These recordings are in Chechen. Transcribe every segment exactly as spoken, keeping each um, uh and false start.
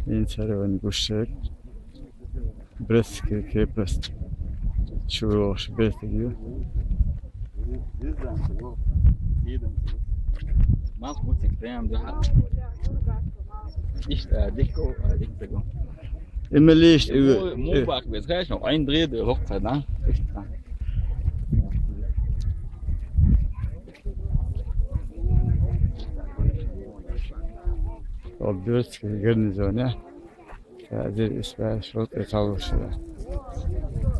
Ин царван гушек. Брестский крепость. Чуваш бетиг ю. Мал куцик прям да. Ишта, дикко, дикко. Имелиш, му, му бак без, конечно, айн дред, локта, да? Ишта. Ол Брестский гарнизон, я? Хазир исбар шот эталошла.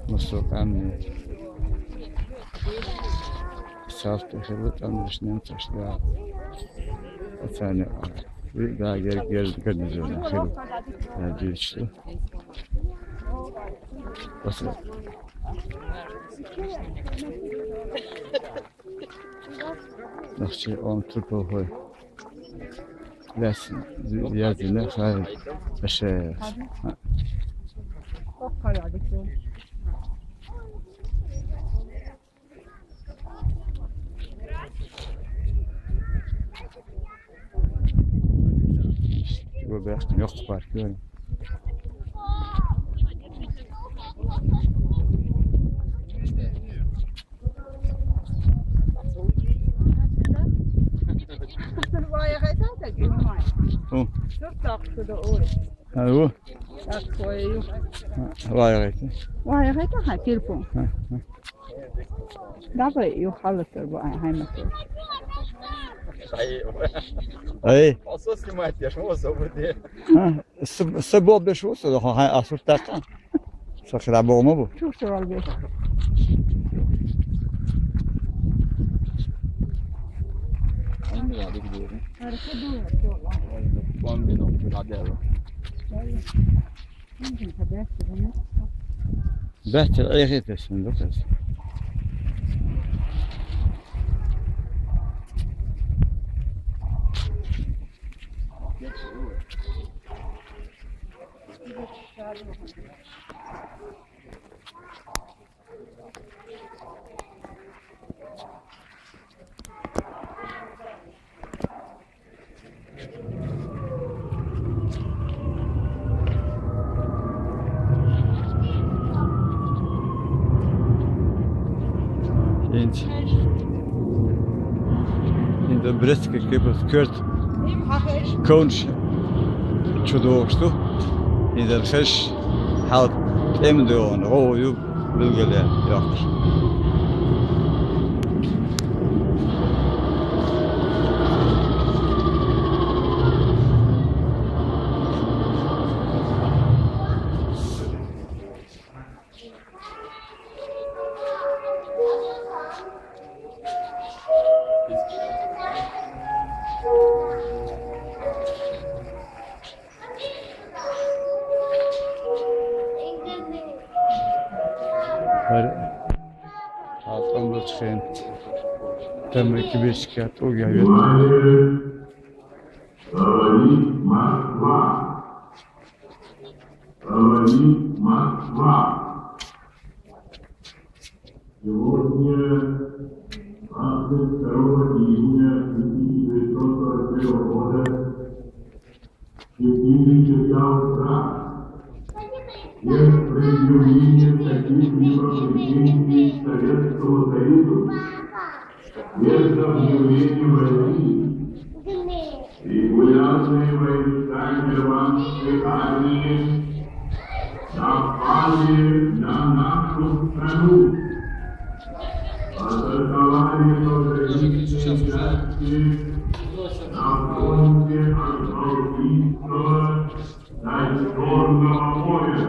Мусулманны. Салт эхлу тамлыш немцошла. Ацане. Да, гер-, гер-, гарнизон эхлу. Да, дючлю. После. Нахчи он трупохой. Лес, я дина хай. Эше. Бу бяхтын ёк парк, ёк. Ху. Алло. Вай гайта. Вай гайта, ха, телефон. Ха, ха. Давай, ю халатыр бу, ай, хайматыр. Ай. Осо снимать, я ж осо буде. Ха, с-, с-, бо бешо, со, ха, ха, асур така. Сакра бо ма бу. Чук сорал бе. Ай, не, я, где? Арка дура, то, ла. Бомбино, куда дело? Бәтер айгыт эсен доказ. Инч. Инда Брестский крепость кёрт. Конш. Чудо что? Инда хеш хал тем дон. О, ю. Билгеле, ёк. Гьар гьалкьамра чуьхвена тема кибешка тӀугавет. Говорит Москва. Говорит Москва. Сегодня, двадцать второго июня тысяча девятьсот сорок первого года, в четыре часа утра, без предъявления каких-либо претензий к Советскому Союзу, без объявления войны, регулярные войска германской армии напали на нашу страну. Атаковали пограничные части на фронте от Балтийского до Черного моря.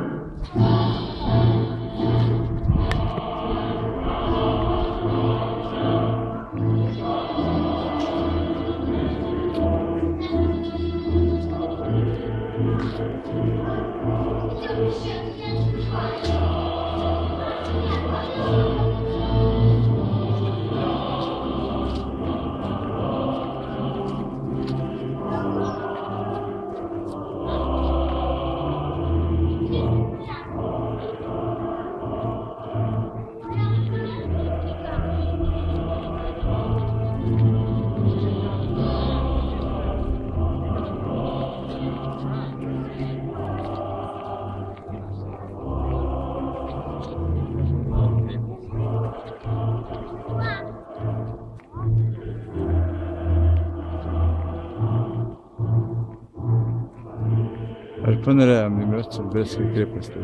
البانورامي يمثل بريسكي كريبستي.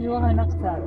Йоохана гутаар.